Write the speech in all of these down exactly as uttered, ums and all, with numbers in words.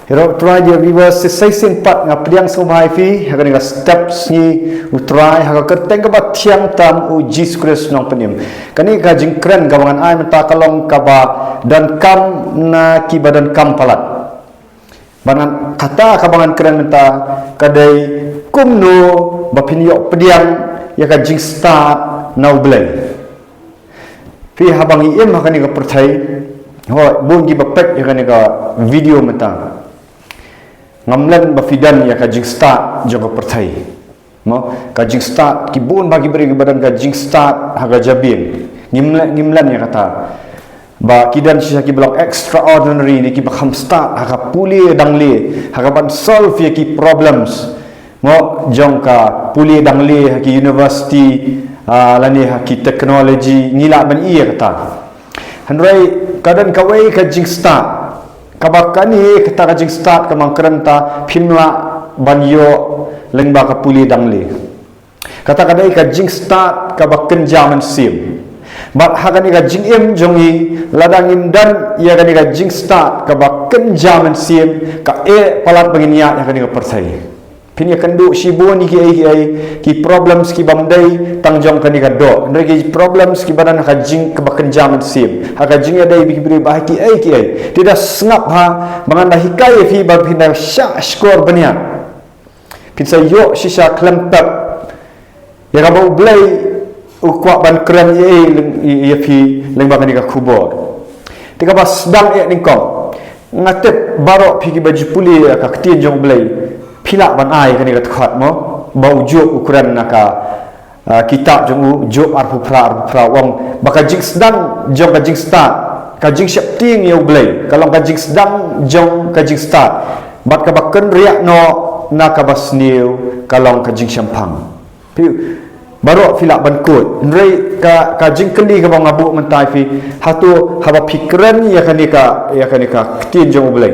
Ïaroh Trai, dear viewers, sa shisien pat nga pdiang sngewbha ïa phi ha kane ka step sngi U Trai ha ka kyrteng kaba thiang tam U Jisu Khrist Nongpynim. Kane ka jingkren kaba ngan ai mynta ka long kaba donkam na kiba donkam palat. Ba ngan, kata kaba ngan kren mynta ka dei kumno ba phin ïoh pdiang ïa ka jingstad na U Blei. Phi, haba ngi im ha kane ka pyrthei, hooid, bun kiba peit ïa kane ka video mynta. Ngam len ba phi don ïa ka jingstad jong ka pyrthei. Mo, ka jingstad, ki bun bah ki briew kiba don ka jingstad ha ka jabieng. Ngim len, ngim len ïa kata. Ba ki don shisha kiba long extraordinary ne kiba kham stad ha ka pule dangle, ha kaban solve ïa ki problems. Mo, jong ka pule dangle ha ki university, ah, lane ha ki technology, ngi lah ban ïohi ïa kata. Hynrei ka don kawei ka jingstad kaba kane kata ka jingstad kaba ngan kren mynta phim lah ban ïoh lyngba ka pule dangle. Kata ka dei ka jingstad kaba kynja mynsiem. Bad ha kane ka jingim jong ngi, lada ngim don ïa kane ka jingstad kaba kynja mynsiem, ka eh palat ba ngin ïaid ha kane ka pyrthei. Phin ïakynduh shibun ïa kiei kiei, ki problems ki bym dei tang jong kane ka doh. Hynrei ki problems kiba don ha ka jing kaba kynja mynsiem, ha ka jingïadei bad ki briew, bad ha kiei kiei. Te da sngap ha, ba ngan da hikai ïa phi ba phin da shah shkor bniat. Phin sa ïoh shisha khlem pep ïa kaba U Blei u kwah ban kren ïa, ïa, ïa phi lyngba kane ka khubor. Te kaba sdang eh nyngkong. Nga tip baroh phi kiba ju pule ïa ka ktien jong U Blei, phi lah ban ai kane ka dkhot mo, ba u Job u kren na ka, ah, kitab jong u, Job arphew phra, arphew phra, u ong ba ka jingsdang jong ka jingstad, ka jingsheptieng ïa U Blei, ka long ka jingsdang jong ka jingstad. Bad kaba kynriah noh na kaba sniew, ka long ka jingshemphang. Phi, baroh phi lah ban kut. Hynrei ka, ka jingkylli kaba nga buh mynta ïa phi, hato haba phi kren ïa kane ka, ïa kane ka ktien jong U Blei,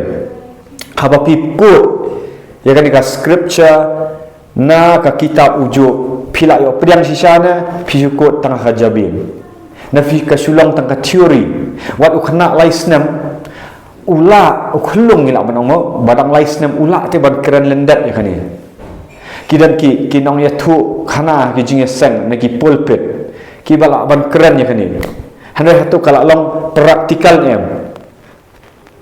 haba phi kut ïa kane ka scripture na ka kitab u Job, phi lah ïoh pdiang shisha ne phi shu kut tang ha ka jabieng, ne phi ka shu long tang ka theory. Wat u khynnah lai snem, u lah, u khyllung ngi lah ban ong mo, ba dang lai snem u lah te ban kren lyndet ïa kane. Ki don ki, ki nongïathuhkhana, ki jingïaseng na ki pulpit, kiba lah ban kren ïa kane. Hynrei hato ka lah long practical ne em?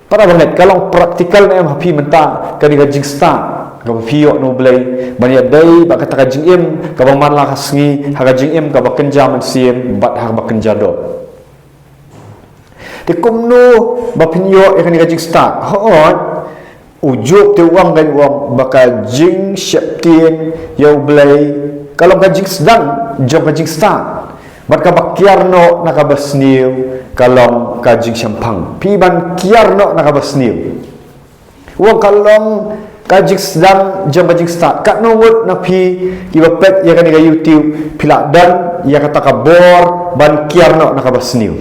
Para bangeit, ka long practical ne em ha phi mynta kane ka jingstad kaba phi ïoh na U Blei ban ïadei bad kata ka jingim kaba man la ka sngi, ha ka jingim kaba kynja mynsiem bad ha kaba kynja doh? Te kumno ba phin ïoh ïa kane ka jingstad? Hooid, u Job te u ong, kan ong ba ka jingsheptieng ïa U Blei ka long ka jingsdang jong ka jingstad. Bad kaba kiar noh na kaba sniew ka long ka jingshemphang. Phi, ban kiar noh na kaba sniew, u ong ka long ka jingsdang jong ka jingstad. Katno ngut na phi kiba peit ïa kane ka YouTube, phi lah don ïa kata ka bor ban kiar noh na kaba sniew?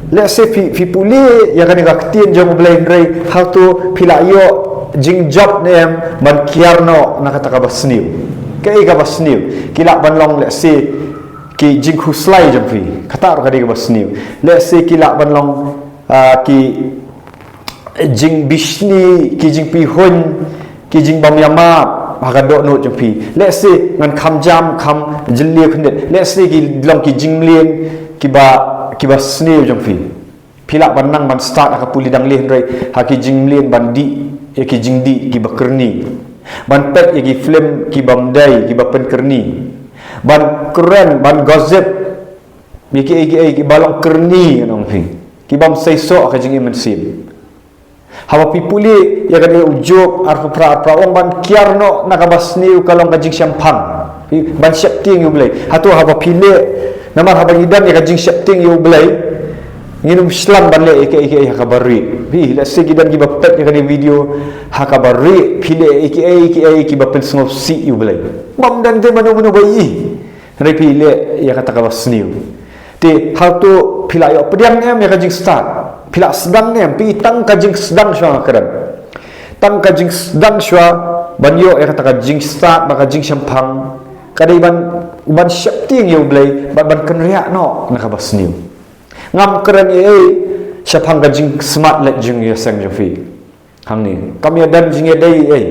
Lehse phi, phi pule ïa kane ka ktien jong U Blei, hynrei hato phi lah ïoh jingjop ne em ban kiar noh na kata kaba sniew? Kaei kaba sniew? Ki lah ban long lehse ki jingkhuslai jong phi. Kata ruh ka dei kaba sniew. Lehse ki lah ban long, ah, ki jingbishni, ki jingpihuiñ, ki jingbymïamap ha ka dohnud jong phi. Lehse ngan kham jam, kham jylliew khyndiat. Lehse ki long ki jingmlien kiba, kiba sniew jong phi. Phi lah ban nang ban stad ha ka pule dangle, hynrei ha ki jingmlien ban dih ïa ki jingdih kiba kyrni, ban peit ïa ki film ki bym dei, kiba pynkyrni, ban kren, ban gossip ïa kiei kiei kiba long kyrni, ngan ong phi, ki bym seisoh ha ka jingim mynsiem. Haba phi pule ïa kane u Job arphew phra, arphew phra, u ong ban kiar noh na kaba sniew ka long ka jingshemphang. Phi, ban sheptieng ïa U Blei. Hato haba phi leh, namar haba ngi don ïa ka jingsheptieng ïa U Blei, ngin ym shlan ban leh ïa kiei kiei ha kaba rieh. Phi, lehse ki don kiba peit ïa kane video ha kaba rieh, phi leh ïa kiei kiei kiba pynsngewsih ïa U Blei. Bym don te mano mano ba ïohi. Hynrei phi leh ïa kata kaba sniew. Te hato phi lah ïoh pdiang ne em ïa ka jingstad? Phi lah sdang ne em? Phi, tang ka jingsdang shuwa nga kren. Tang ka jingsdang shuwa ban ïoh ïa kata ka jingstad bad ka jingshemphang, ka dei ban, ban sheptieng ïa U Blei bad ban kynriah noh na kaba sniew. Ngam kren ei ei shaphang ka jingsmat leit jingïaseng jong phi. Hangne kam ïadon jingïadei ei.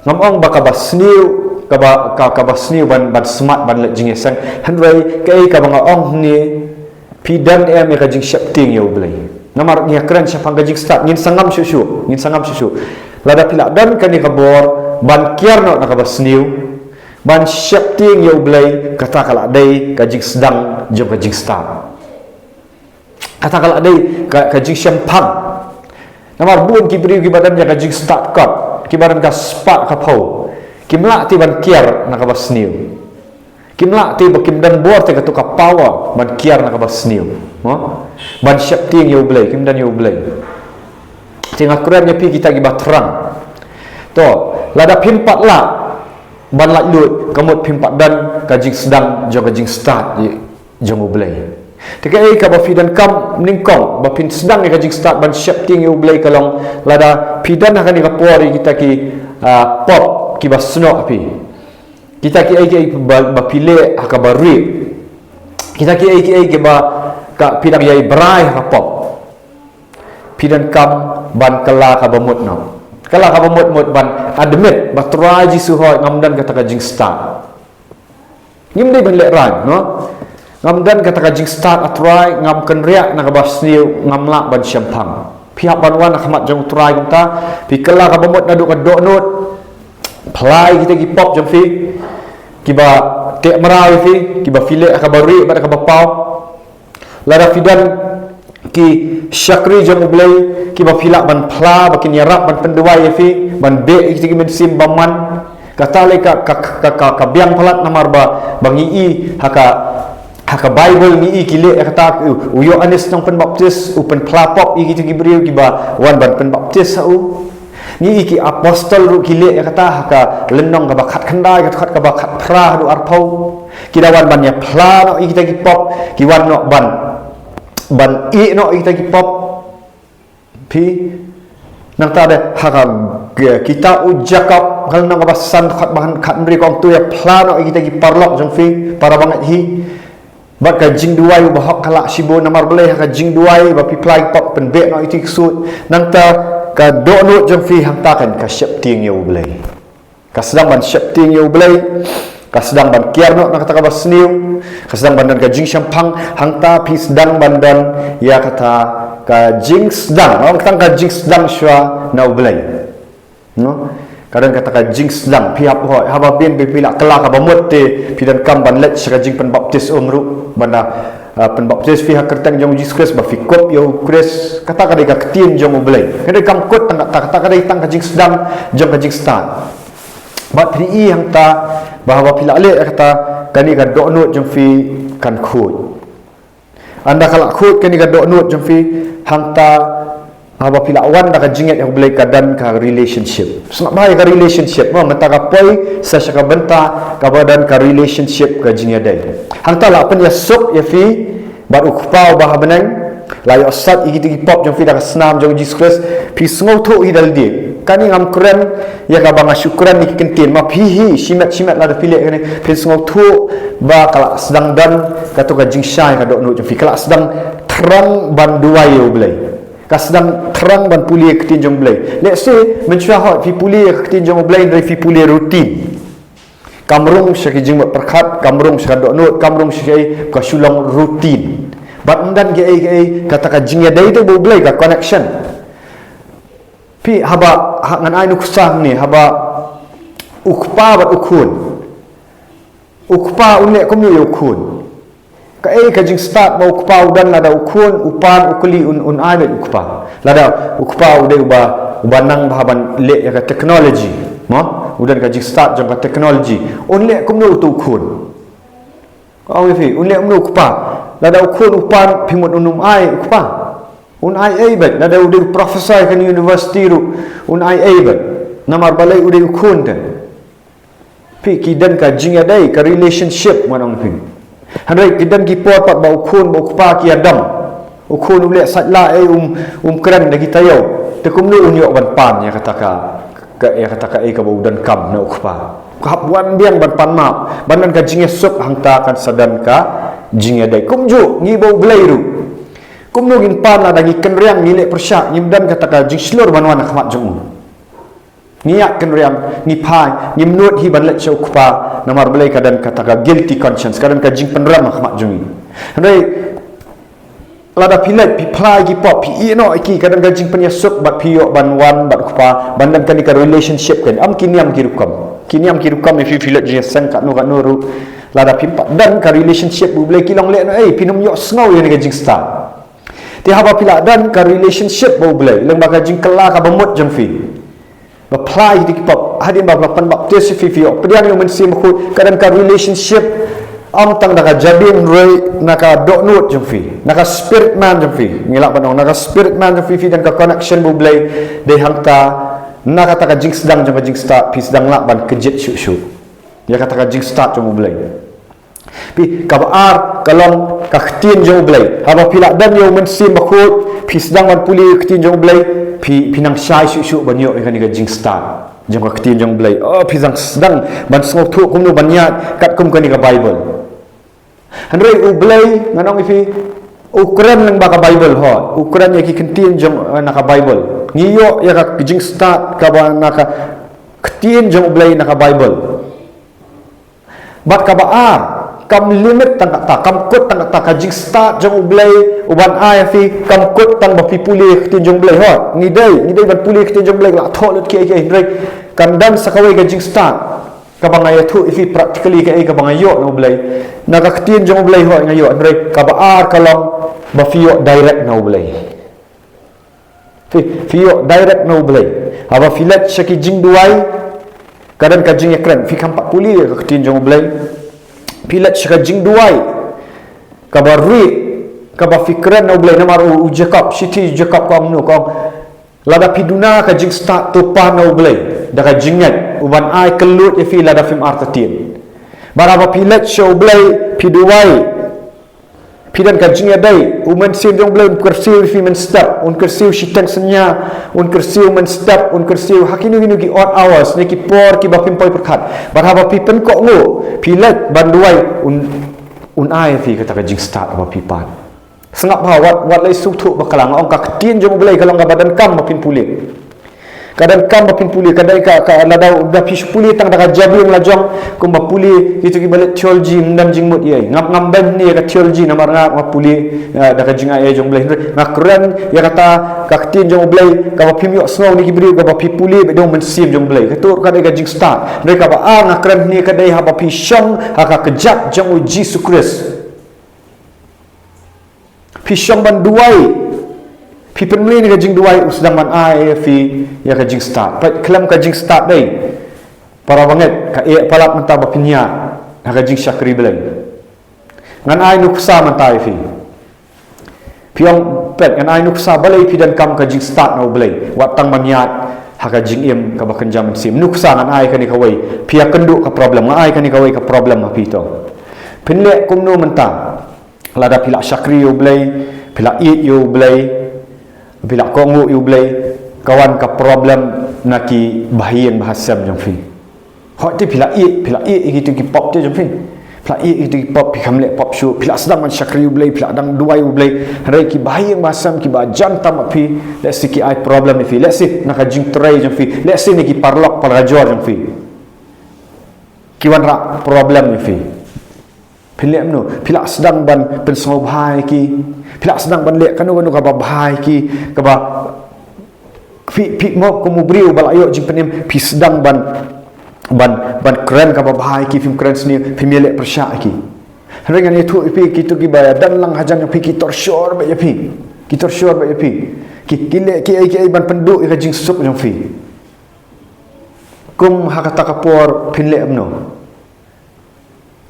Ngam ong ba kaba sniew, kaba, ka, kaba sniew ban, ban smat ban leit jingïaseng. Hynrei kaei kaba nga ong hangne, phi don em ïa ka jingsheptieng ïa U Blei? Namar ngi kren shaphang ka jingstad, ngin sa ngam shuh shuh, ngin sa ngam shuh shuh. Lada phi la don kane ka bor ban kiar noh na kaba sniew, ban sheptieng ïa U Blei, kata ka la dei ka jingsdang jong ka jingstad. Kata ka la dei ka, ka jingshemphang. Namar bun ki briew kiba don ïa ka jingstad kot, kiba don ka spah ka phew, kim lah te ban kiar na kaba sniew. Kim lah te ba kim don bor te kato ka power ban kiar na kaba sniew. Mo? Ban sheptieng ïa U Blei, kim don ïa U Blei. Te nga kren ïa phi kita kiba thrang. To, lada phim pat lah ban laitluid, ka mut phim pat don ka jingsdang jong ka jingstad ïa jong U Blei. Te kaei kaba phi donkam nyngkong ba phin sdang ïa ka jingstad ban sheptieng ïa U Blei ka long lada phi don ha kane ka por ïa kita ki, ah, pop kiba snoh ha phi. Kita kiei kiei ba, ba phi leh ha kaba rieh. Kita kiei kiei kiba ka phi dang ïai brai ha ka pop. Phi donkam ban kylla kaba mut noh. Kylla kaba mut mut ban admit ba Trai Jisu hooid ngam don kata ka jingstad. Ngim dei ban lehraiñ, no? Ngam don kata ka jingstad, A Trai, ngam kynriah na kaba sniew, ngam lah ban shemphang. Phi hap ban wan ha khmat jong U Trai kumta, phi kylla kaba mut naduh ka dohnud. Phla ïa kita ki pop jong phi, kiba teh mraw ïa phi, kiba phi leh ha kaba rieh bad ha kaba paw. Lada phi don ki shakri jong U Blei kiba phi lah ban phla ba kin ïarap ban pynduwai ïa phi, ban beh ïa kita ki mynsiem bymman. Kata lei ka, ka, ka, ka, ka biang palat namar ba, ba ngi i ha ka, ha ka Baibl ngi i ki leh ïa kata, u Ïoannis Nongpynbaptis u pynphla pop ïa kita ki briew kiba wan ban pynbaptis ha u. Ngi i ki apostol ruh ki leh ïa kata ha ka lynnong kaba khatkhyndai, ka dkhot kaba khatphra haduh arphew. Ki da wan ban ïa phla noh ïa kita ki pop, ki wan noh ban, ban ïeh noh ïa kita ki pop. Phi, nangta de ha ka, ka kitab u Jakob, ka lynnong kaba san, dkhot ba khathynriew ka ong to ïa phla noh ïa kita ki paralok jong phi, para bangeit hi. Bad ka jingduwai u bahok ka lah shibun, namar balei ha ka jingduwai ba phi phla ïa ki pop, pynbeh noh ïa ki ksuid. Nangta ka dohnud jong phi hangta kan ka sheptieng ïa U Blei. Ka sdang ban sheptieng ïa U Blei, ka sdang ban kiar noh na kata kaba sniew, ka sdang ban don ka jingshemphang, hangta phi sdang ban don ïa kata ka jingsdang, ong tang ka jingsdang shuwa na U Blei. No? Ka don kata ka jingsdang, phi hap hoi, haba phin, phi, phi lah kylla kaba mut te, phi donkam ban leit sha ka jingpynbaptis um ruh, ban da, ah, pynbaptis phi ha ka kyrteng jong U Jisu Khrist, ba phi kup ïa U Khrist, kata ka dei ka ktien jong U Blei. Ka dei kam kut tang kata, kata ka dei tang ka jingsdang jong ka jingstad. Bad phi i hangta, ba haba phi lah leh ïa kata, kane ka dohnud jong phi kan khuid. Ynda ka lah khuid kane ka dohnud jong phi, hangta haba phi lah wan da ka jingngeit ïa U Blei ka don ka relationship. Sngap bha ïa ka relationship, mo, mynta ka poi sa sha ka bynta kaba don ka relationship ka jingïadei. Hangta lah pynïasuk ïa phi bad U Kpa uba ha bneng, la ïohsait ïa kita ki pop jong phi da ka snam jong U Jisu Khrist, phi sngewthuh hi da lade. Kane ngam kren ïa kaba nga shu kren ïa ki kyntien, ma phi hi shimet shimet lada phi leh kane, phin sngewthuh ba ka lah sdang don kato ka jingshai ka dohnud jong phi, ka lah sdang thrang ban duwai ïa U Blei. Ka sdang thrang ban pule ïa ka ktien jong U Blei. Let's say, mynshuwa hoi phi pule ïa ka ktien jong U Blei, hynrei phi pule routine. Kam rung sha ki jingmut pyrkhat, kam rung sha ka dohnud, kam rung sha kaei, ka shu long routine. Bad ym don kaei kaei, kata ka jingïadei te bad U Blei, ka connection. Phi haba, ha, ngan ai nuksa hangne, haba U Kpa bad U Khun. U Kpa un leh kumno ïa U Khun? Kaei ka jingstad ba U Kpa u don, lada U Khun u pan u kylli un, un ai beit U Kpa? Lada U Kpa u dei uba, uba nang bha ban leh ïa ka technology, mo? U don ka jingstad jong ka technology. Un leh kumno uto U Khun? Ka ong ïa phi, un leh kumno U Kpa? Lada U Khun u pan, phi mut un ym ai U Kpa? Un ai ei beit, lada u dei u professor ha ka university ruh, un ai ei beit. Namar balei? U dei U Khun te. Phi, ki don ka jingïadei, ka relationship, ngan ong phi. Hynrei ki don ki por pat ba U Khun, ba U Kpa ki ïadom. U Khun u leh sait la ei, um, um kren da ki taïew. Te kumno un ïoh ban pan ïa kata ka, ka, ïa kata kaei kaba u donkam na U Kpa? Ka hap wan biang ban pan map, ban don ka jingïasuk, hangta kan sa don ka jingïadei. Kumjuh ngi bad U Blei ruh. Kumno ngin pan lada ngi kynriang, ngi leh pyrshah, ngim don kata ka jingshlur ban wan ha khmat jong u. Ngi ïa kynriang, ngi phai, ngim nud hi ban leit sha u Kpa, namar balei ka don kata ka guilty conscience, ka don ka jingpynrem ha khmat jong ngi. Hynrei lada phi leit, phi phai ki pop, phi ïeh noh ïa ki, ka don ka jingpynïasuk bad phi ïoh ban wan bad u Kpa, ban don kane ka relationship kan. Ym ki niam ki rukom. Ki niam ki rukom ïa phi, phi leit jingïaseng katno katno ruh. Lada phim pat don ka relationship bad u Blei, ki long leh noh ei, phin ym ïohsngew ïa kane ka jingstad. Te haba phi la don ka relationship bad u Blei, lyngba ka jingkylla kaba mut jong phi, ba phla ïa ki pop, hadien ba phi la pynbaptis, phi, phi ïoh pdiang ïa u Mynsiem Bakhuid, ka don ka relationship, ym tang da ka jabieng, hynrei na ka dohnud jong phi, na ka spirit man jong phi. Ngi lah ban ong na ka spirit man jong phi, phi don ka connection bad u Blei. Dei hangta, na kata ka jingsdang jong ka jingstad, phi sdang lah ban kjit shuh shuh ïa kata ka jingstad jong u Blei. Phi, kaba ar ka long ka ktien jong u Blei. Haba phi la don ïa u Mynsiem Bakhuid, phi sdang ban pule ïa ka ktien jong u Blei, phi, phi nang shai shuh shuh ban ïoh ïa kane ka jingstad jong ka ktien jong u Blei. Oh, phi sdang, sdang ban sngewthuh kumno ban ïaid katkum kane ka Baibl. Hynrei u Blei, ngan ong ïa phi, u kren lyngba ka Baibl, ho. U kren ïa ki ktien jong, eh, na ka Baibl. Ngi ïoh ïa ka jingstad kaba na ka ktien jong u Blei na ka Baibl. Bad kaba ar, kam limit tang kata, kam kut tang kata, ka jingstad jong u Blei u ban ai ïa phi, kam kut tang ba phi pule ïa ka ktien jong u Blei, ho. Ngi dei, ngi dei ban pule ïa ka ktien jong u Blei, la thoh lut kiei kiei, hynrei kan don sa kawei ka jingstad kaba nga ïathuh ïa phi practically, kaei kaba nga ïoh na u Blei. Na ka ktien jong u Blei, ho, nga ïoh, hynrei kaba ar ka long ba phi ïoh direct na u Blei. Phi, phi ïoh direct na u Blei. Haba phi leit sha ki jingduwai, ka don ka jingïakren, phi kham pat pule ïa ka ktien jong u Blei. Phi leit sha ka jingduwai kaba rit, kaba phi kren na u Blei, namar u, u Jakob, shithi Jakob ka ong kumno, ka ong, lada phi duna ka jingstad, to pan na u Blei da ka jingngeit, u ban ai kylluid ïa phi lada phim artatien. Bad haba phi leit sha u Blei, phi duwai, phi don ka jingïadei, u Mynsiem jong u Blei un kyrsiew ïa phi mynstep, un kyrsiew shiteng synñia, un kyrsiew mynstep, un kyrsiew ha kino kino ki odd hours, ne ki por kiba phim poi pyrkhat. Bad haba phi pynkohnguh, phi leit ban duwai, un, un ai ïa phi kata ka jingstad ba phi pan. Sngap bha, wat, wat la sngewthuh bakla, nga ong ka ktien jong u Blei ka long kaba donkam ba phin pule. Ka donkam ba phin pule, ka dei ka, ka lada, da phi shu pule tang da ka jabieng la jong, kumba pule kito kiba leh theology, ym don jingmut ei ei. Ngam, ngam beiñ ne ïa ka theology namar nga, nga pule, eh, da ka jingai ei jong u Blei. Hynrei nga kren ïa kata ka ktien jong u Blei, kaba phim ïohsngew ne ki briew, kaba phi pule bad da u Mynsiem jong u Blei. Kato ka dei ka jingstad. Hynrei kaba ar nga kren ne ka dei haba phi shong ha ka kjat jong u Jisu Khrist. Phi shong ban duwai. Phi pynmlien ïa ka jingduwai, u sdang ban ai ïa phi ïa ka jingstad. Peit, khlem ka jingstad dei, para bangeit, ka eh palat mynta ba phin ïaid ha ka jingshakri Blei. Ngan ai nuksa mynta ïa phi. Phi ong, peit, ngan ai nuksa, balei phi donkam ka jingstad na u Blei, wat tang ban ïaid ha ka jingim kaba kynja mynsiem. Nuksa ngan ai kane kawei, phi ïakynduh ka problem, nga ai kane kawei ka problem ha phi to. Phin leh kumno mynta? Lada phi la shakri ïa u Blei, phi la ïeit ïa u Blei, phi la kohnguh ïa u Blei, ka wan ka problem na ki bahaïing bahasem jong phi. Hooid te phi la ïeit, phi la ïeit ïa kito ki pop te jong phi. Phi la ïeit ïa kito ki pop, phi kham leh pop shuh, phi la sdang ban shakri ïa u Blei, phi la dang duwai ïa u Blei. Hynrei ki bahaïing bahasem kiba jan tam bad phi, lehse ki ai problem ïa phi, lehse na ka jingtrei jong phi, lehse na ki paralok parajor jong phi, ki wanrah problem ïa phi. Phin leh kumno? Phi la sdang ban pynsngewbha ïa ki. Phi la sdang ban leh kano kano kaba bha ïa ki, kaba phi, phi mo kum u briew ba la ïoh jingpynim, phi sdang ban, ban, ban kren kaba bha ïa ki, phim kren sniew, phim ïaleh pyrshah ïa ki. Hynrei ngan ïathuh ïa phi, kito kiba ïadon lang hajan jong phi ki torture bha ïa phi. Ki torture bha ïa phi. Ki, ki leh kiei kiei ban pynduh ïa ka jingsuk jong phi. Kum ha kata ka por phin leh kumno?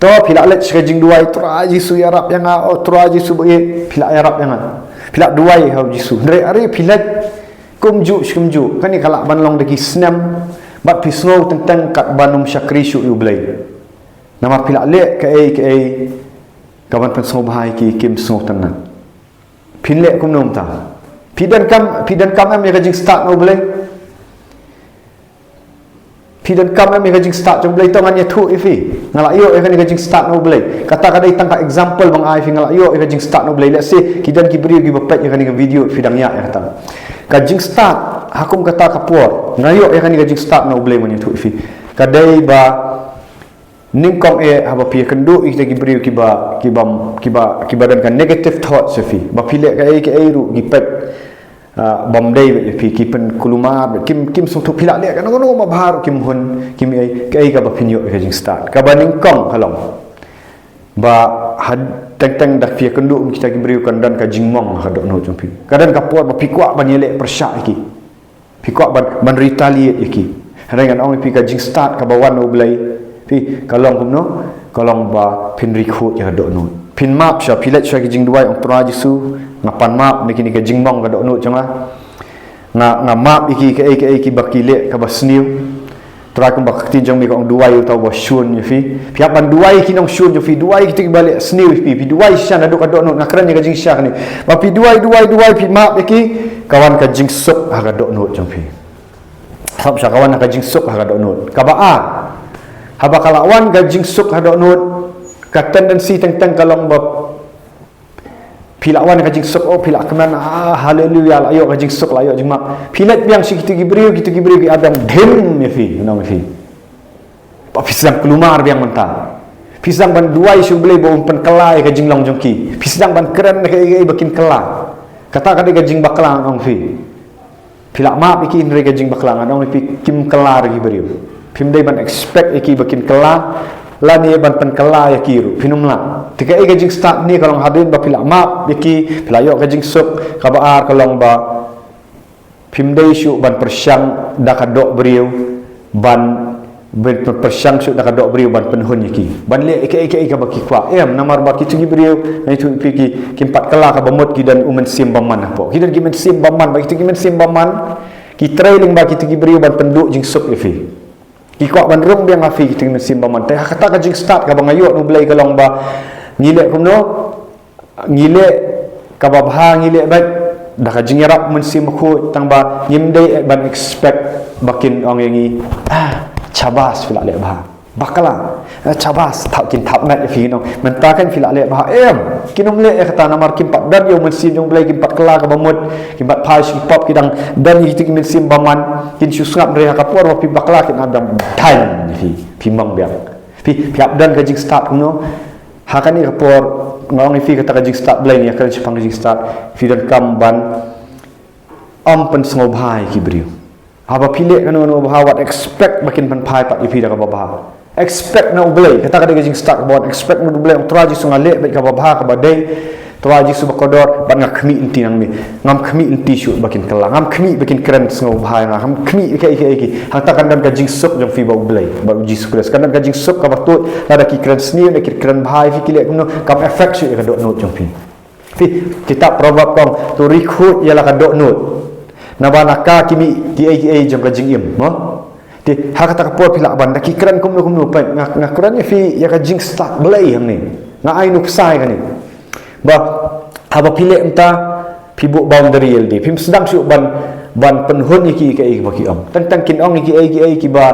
To, phi la leit sha ka jingduwai, Trai Jisu ïarap ïa nga, oh Trai Jisu ba ïeit, phi la ïarap ïa nga. Phi la duwai ha u Jisu. Hynrei are phi leit kumjuh shi kumjuh, kane ka lah ban long da ki snem, bad phi sngew teng teng kat ban ym shakri shuh ïa u Blei. Namar phi la leh kaei kaei kaban pynsngewbha ïa ki, kim sngewtynnat. Phin leh kumno mynta? Phi donkam, phi donkam em ïa ka jingstad na u Blei? Phi donkam em ïa ka jingstad jong U Blei? To ngan ïathuh ïa phi. Nga la ïoh ïa kane ka jingstad na U Blei. Kata ka dei tang ka example ba nga ai ïa phi, nga la ïoh ïa ka jingstad na U Blei. Let's say ki don ki briew kiba peit ïa kane ka video, phi dang ïa ïa kata. Ka jingstad ha kum kata ka por, nga ïoh ïa kane ka jingstad na U Blei, ngan ïathuh ïa phi. Ka dei ba nyngkong eh haba phi ïakynduh ïa kita ki briew kiba, kiba, kiba, kiba don ka negative thoughts ïa phi, ba phi leh kaei kaei ruh ki peit, ah, bym dei beit ïa phi, ki pynkulmar beit, kim, kim sngewthuh. Phi lah leh kano kano ba bha ruh kim hun, kim ei. Kaei kaba phin ïoh ïa ka jingstad? Kaba nyngkong ka long ba ha teng teng da phi ïakynduh ïa kita ki briew kan don ka jingmong ha ka dohnud jong phi. Ka don ka por ba phi kwah ban ïaleh pyrshah ïa ki, phi kwah ban, ban retaliate ïa ki. Hynrei ngan ong ïa phi, ka jingstad kaba wan na U Blei, phi, ka long kumno? Ka long ba phin ri khuid ïa ka dohnud. Phin map sha, phi leit sha ki jingduwai, ong, Trai Jisu, nga pan map na kine ka jingmong ka dohnud jong nga. Nga, nga map ïa ki kaei kaei kiba ki leh kaba sniew. Trai, kumba ka ktien jong me ka ong, duwai ïa uta uba shun ïa phi. Phi hap ban duwai ïa ki nongshun jong phi, duwai ïa kito kiba leh sniew ïa phi, phi duwai shisha naduh ka dohnud. Nga kren ïa ka jingshisha kane. Ba phi duwai, duwai, duwai, phi map ïa ki, ka wan ka jingsuk ha ka dohnud jong phi. Sop sha, ka wan ka jingsuk ha ka dohnud. Kaba ar, haba ka la wan ka jingsuk ha dohnud, ka tendency teng teng ka long ba phi la wan ka jingsuk, oh, phi la kmen, ah, haleluya, la ïoh ka jingsuk, la ïoh jingmap. Phi leit biang sha kito ki briew, kito ki briew ki ap biang, dim ïa phi, nong ïa phi. Ba phi sdang kulmar biang mynta. Phi sdang ban duwai sha U Blei ba un pynkylla ïa ka jinglong jong ki. Phi sdang ban kren kaei kaei ba kin kylla. Kata ka dei ka jingbakla, nong ïa phi. Phi la map ïa ki, hynrei ka jingbakla, ngan ong ïa phi, kim kylla ruh ki briew. Phim dei ban expect ïa ki ba kin kylla, lane ban pynkylla ïa ki ruh, phin ym lah. Te kaei ka jingstad ne ka long? Hadien ba phi la map ïa ki, phi la ïoh ka jingsuk. Kaba ar ka long ba phim dei shuh ban pyrshang da ka doh briew ban, ban pyrshang shuh da ka doh briew ban pynhun ïa ki, ban leh ïa kaei kaei kaba ki kwah. Em, namar ba kito ki briew, nga ïathuh ïa phi, ki, kim pat kylla kaba mut, ki don u mynsiem bymman hapoh. Ki don ki mynsiem bymman, ba kito ki mynsiem bymman ki trei lyngba kito ki briew ban pynduh jingsuk ïa phi. Ki kwah ban rung biang ha phi, kito ki mynsiem bymman. Te ha kata ka jingstad kaba nga ïoh na U Blei ka long ba ngi leh kumno? Ngi leh kaba bha, ngi leh beit da ka jingïarap Mynsiem Bakhuid, tang ba ngim dei ban expect ba kin ong ïa ngi, ah, shabas, phi la leh bha. Bakla, ah, shabas, thap, kin thap ngat ïa phi, kin ong, mynta kan phi la leh bha. Em, kin ym leh ïa kata, namar kim pat don ïa u Mynsiem jong U Blei, kim pat kylla kaba mut, kim pat phai sha ki pop, ki dang don ïa kito ki mynsiem bymman. Kin shu sngap, hynrei ha ka por ba phi bakla, kin ap dang thaiñ ïa phi, phi mong biang. Phi, phi hap don ka jingstad kumno? Ha kane ka por, nga ong ïa phi, kata ka jingstad Blei, ngi ïa kren shaphang ka jingstad. Phi donkam ban ym pynsngewbha ïa ki briew. Haba phi leh kano kano bha, wat expect ba kin pynphai pat ïa phi da kaba bha. Expect na U Blei, kata ka dei ka jingstad kaba wan. Expect na U Blei, ong, Trai Jisu, nga leh beit kaba bha, kaba dei. Trai Jisu bakordor, bad nga khmih lynti nangne. Ngam khmih lynti shuh ba kin kylla. Ngam khmih ba kin kren sngewbha ïa nga. Ngam khmih ïa kaei kaei kaei. Hangta kan don ka jingsuk jong phi bad U Blei, bad U Jisu Khrist. Kan don ka jingsuk kaba tuid, lada ki kren sniew ne ki kren bha ïa phi, ki leh kumno, kam effect shuh ïa ka dohnud jong phi. Phi, kitab Proverb ka ong, to ri khuid ïa la ka dohnud, naba na ka ki mih kiei kiei jong ka jingim, mo? Te ha kata ka por phi lah ban, da ki kren kumno kumno, peit, nga, nga kren ïa phi ïa ka jingstad Blei hangne. Nga ai nuksa ïa kane. Ba haba phi leh mynta, phi buh boundary ïa lade. Phim sdang shuh ban, ban pynhun ïa ki kaei ba ki ong. Teng teng kin ong ïa ki ei ki ei kiba,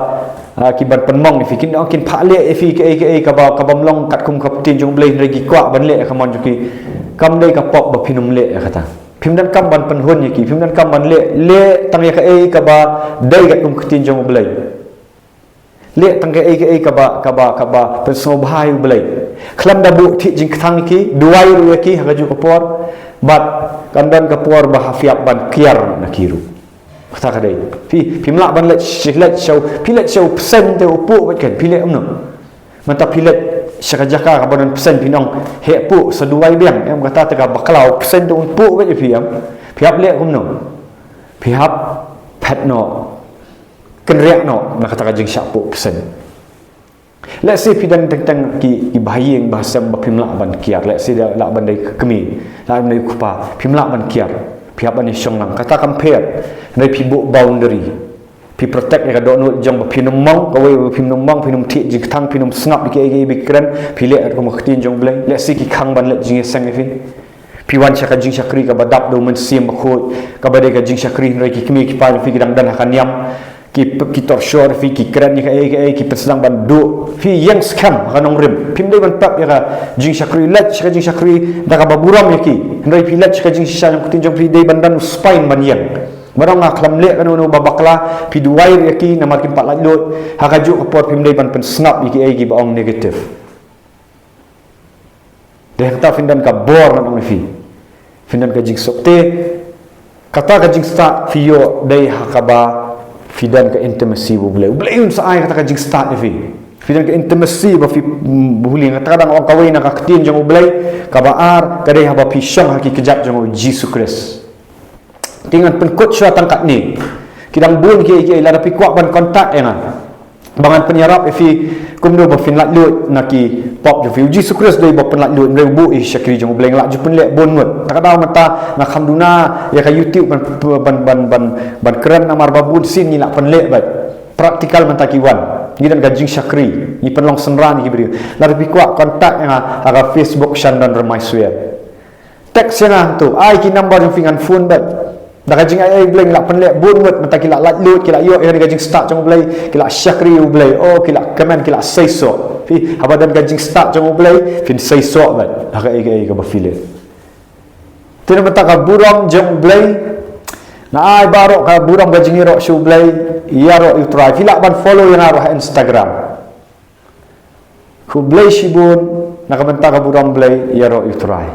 ah, ki ban pynmong ïa phi, kin ong, kin phah leh ïa phi kaei kaei kaba, kaba ym long katkum ka ktien jong U Blei, hynrei ki kwah ban leh ïa ka mon jong ki. Kam dei ka pop ba phin ym leh ïa kata. Phim donkam ban pynhun ïa ki, phim donkam ban leh, leh tang ïa kaei kaba dei katkum ka ktien jong U Blei. Leh tang kaei kaei kaba, kaba, kaba pynsngewbha ïa U Blei. Khlem da buh thied jingkthang ïa ki, duwai ruh ïa ki ha kajuh ka por. Bad kan don ka por ba ha phi hap ban kiar na ki ruh. Kata ka dei. Phi, phim lah ban leit, leit sha u, phi leit sha u bseiñ te u puh beit, kan phi leh kumno? Mynta phi leit sha ka jaka kaba don bseiñ, phin ong, heh, puh, sa duwai biang, em? Kata te ka bakla, u bseiñ te un puh beit ïa phi, em? Phi hap leh kumno? Phi hap phet noh, kynriah noh na kata ka jingshah puh bseiñ. Let's say phi don teng teng ki, kiba ha ïing ba ha sem ba phim lah ban kiar. Let's say da lah ban dei ka kmie, lah ban dei u kpa, phim lah ban kiar. Phi hap ban ïashong lang. Kata kam pher. Hynrei phi buh boundary. Phi protect ïa ka dohnud jong, ba phin ym mong kawei, ba phin ym mong, phin ym thied jingkthang, phin ym sngap ïa kiei kiei ba ki kren. Phi leh katkum ka ktien jong U Blei. Let's say ki khang ban leit jingïaseng ïa phi. Phi wan sha ka jingshakri kaba dap da u Mynsiem Bakhuid, kaba dei ka jingshakri, hynrei ki kmie ki kpa jong phi ki dang don ha ka niam. Ki pep ki torture phi, ki kren ïa kaei kaei, ki pynsdang ban duh. Phi ïeng skhem ha ka nongrim. Phim dei ban pep ïa ka jingshakri, leit sha ka jingshakri da kaba burom ïa ki. Hynrei phi leit sha ka jingshisha jong ka ktien jong phi, dei ban don u spine ban ïeng. Ba ong nga khlem leh kano kano ba bakla, phi duwai ïa ki namar kim pat laitluid. Ha kajuh ka por phim dei ban pynsngap ïa kiei kiba ong negative. Dei hangta phin don ka bor, ngan ong ïa phi. Phin don ka jingsuk te. Kata ka jingstad phi ïoh dei ha kaba phi don ka intimacy bad U Blei. U Blei un sa ai kata ka jingstad ïa phi. Phi don ka intimacy ba phi, mm, buli, kata ka dang ong kawei na ka ktien jong U Blei, kaba ar ka dei haba phi shong ha ki kjat jong U Jisu Khrist. Te ngan pynkut shuwa tang katne. Ki dang bun kiei kiei, lada phi kwah ban contact ïa nga, ba ngan pynïarap ïa phi kumno ba phin laitluid na ki pop jong phi. U Jisu Khrist dei ba pynlaitluid, hynrei u buh ïa ki shakri jong U Blei, nga la ju pynleh bun ngut. Ta ka daw mynta nga kham duna ïa ka YouTube ban, ban, ban, ban, ban kren namar ba bun sien ngi la pynleh bad practical mynta ki wan. Ngi don ka jingshakri, ngi pynlong synran ïa ki briew. Lada phi kwah contact ïa nga ha ka Facebook Shandon Remaiswer. Text ïa nga hangto, ai ki number jong phi ngan phone bad. Da ka jingai ei U Blei ngi la pynleh bun ngut, mynta ki la laitluid, ki la ïoh ïa ka jingstad jong U Blei, ki la shakri U Blei, oh, ki la kmen, ki la seisoh. Phi, haba don ka jingstad jong U Blei phin seisoh bad ha kaei kaei kaba phi leh. Te na mynta ka burom jong U Blei, nga ai baroh ka burom ka jingïaroh sha U Blei, ïaroh ïa U Trai. Phi lah ban follow ïa nga ruh ha Instagram. Khublei shibun na ka bynta ka burom, Blei ïaroh ïa U Trai.